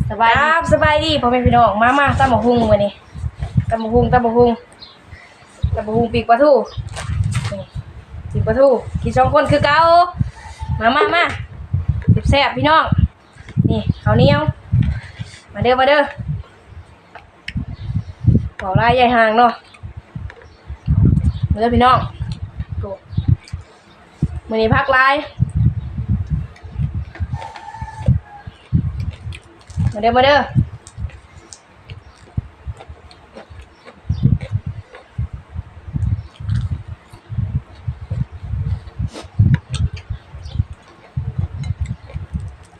ສະບາຍດີ ສະບາຍດີພໍ່ແມ່ພີ່ນ້ອງ ມາ ມາ ຕຳບັກຫຸ່ງມື້ນີ້ ຕຳບັກຫຸ່ງ ຕຳບັກຫຸ່ງ ຕຳບັກຫຸ່ງ ປີ້ງປາທູ ນີ້ ປີ້ງປາທູ ກິນສອງຄົນຄືເກົ່າ ມາ ມາ ມາ ແຊບໆ ພີ່ນ້ອງ ນີ້ ເຂົ້າໜຽວ ມາເດີ ມາເດີ ເວົ້າຫຼາຍຢາຍຫ່າງເນາະ ມາເດີພີ່ນ້ອງ ໂອ້ ມື້ນີ້ຜັກຫຼາຍ ມາເດີ ມາເດີ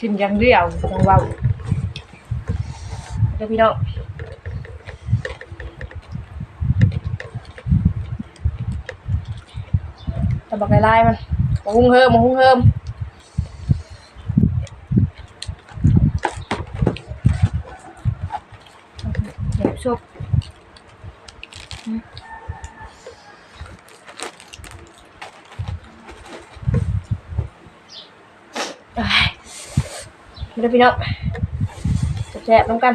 ກິນຢ່າງດຽວ ບໍ່ຕ້ອງເວົ້າ ເດີພີ່ນ້ອງ ຕຳບັກຫຼາຍໆ ມັນ ບັກຫຸ່ງເຮີມ ບັກຫຸ່ງເຮີມ ແບບສົບ ເອີຍ ມາເດີພີ່ນ້ອງ ແຊບໆ ນຳກັນ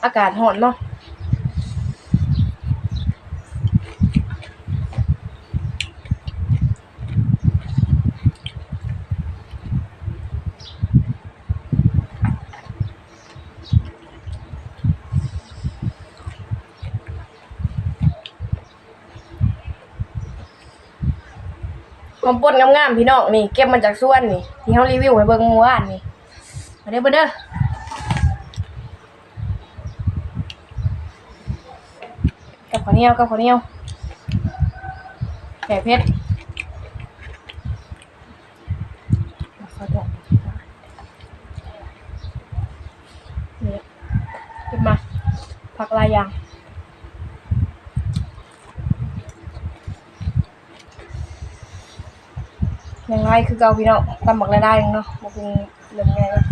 ອາກາດຮ້ອນເນາະ. ຫອມປົ່ນງາມໆ ພີ່ນ້ອງ ນີ້ ເກັບມາຈາກສວນນີ້ ທີ່ເຮົາຣີວິວໃຫ້ເບິ່ງມື້ວານນີ້ ມາເດີ ມາເດີ ກັບເຂົ້າໜຽວ ກັບເຂົ້າໜຽວ ແກ້ເຜັດ ເອົາເຂົ້າດອກ ນີ້ ເກັບມາ ຜັກຫຼາຍຢ່າງ ຍັງຫຼາຍຄືເກົ່າພີ່ນ້ອງ ຕຳບັກຫຼາຍໆ ໜຶ່ງເນາະ ບັກຫຸ່ງເລີ່ມໃຫຍ່ແລ້ວ.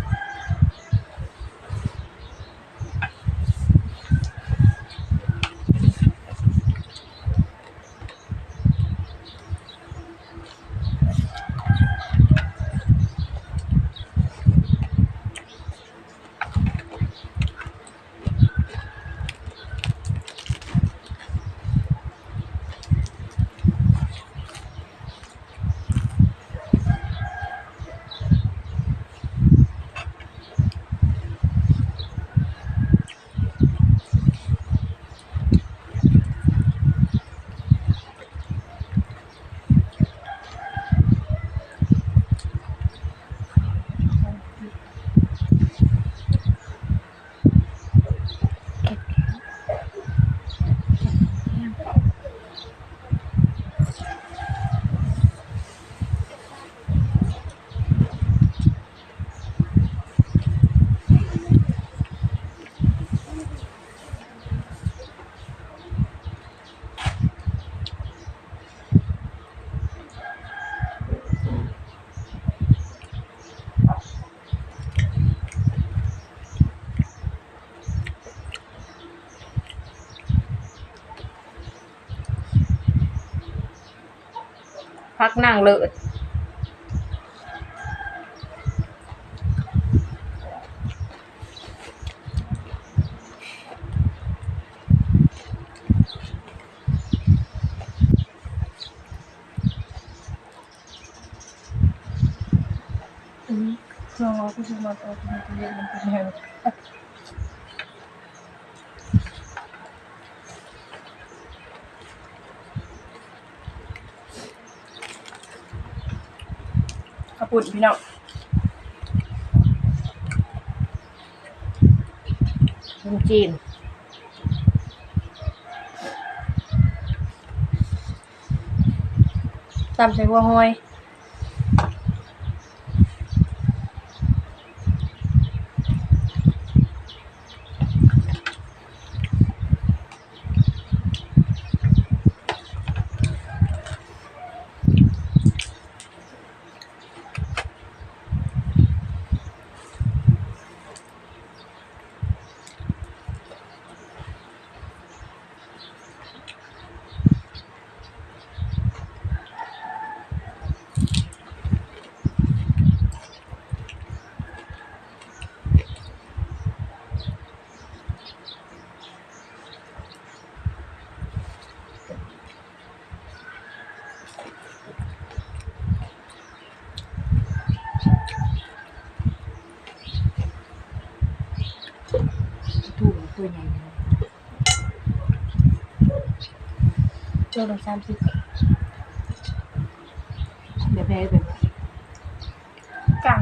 ຜັກນາງເລີດ. ອືມ ເຄື່ອງເຮົາຄືຊິມາເອົາທີ່ເຮັດມັນເປັນແນວ ເຂົ້າປຸ້ນພີ່ນ້ອງ ຂະໜົມຈີນ ຕຳໃສ່ຫົວຫອຍ. ຕົວໃຫຍ່ ໂລລະສາມສິບ ແບບໃດ ແບບກາງ.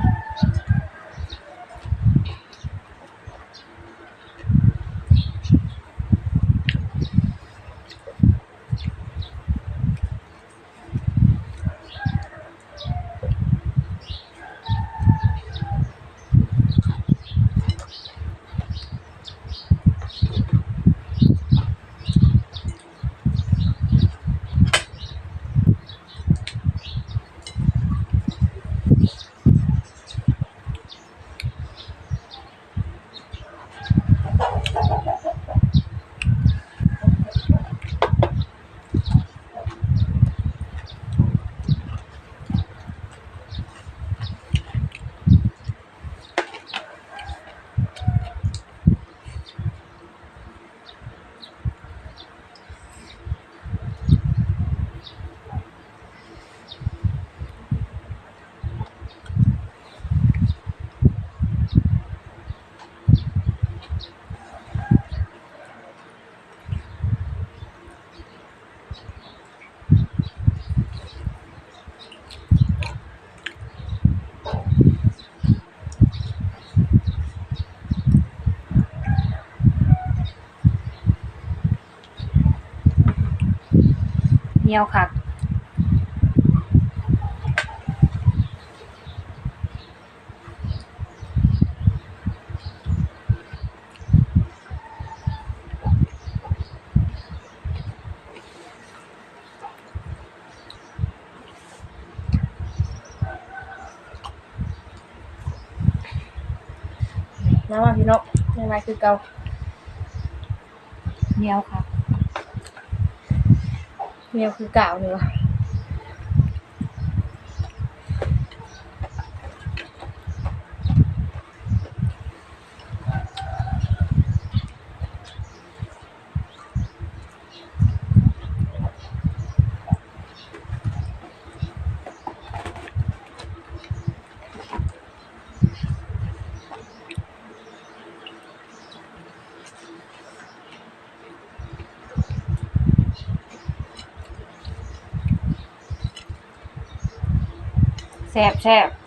ໜຽວຄັກ. ມາ ມາພີ່ນ້ອງ ຍັງຫຼາຍຄືເກົ່າ. ໜຽວຄັກ ໜຽວຄືກາວນີ້ຫວາ. ແຊບໆ.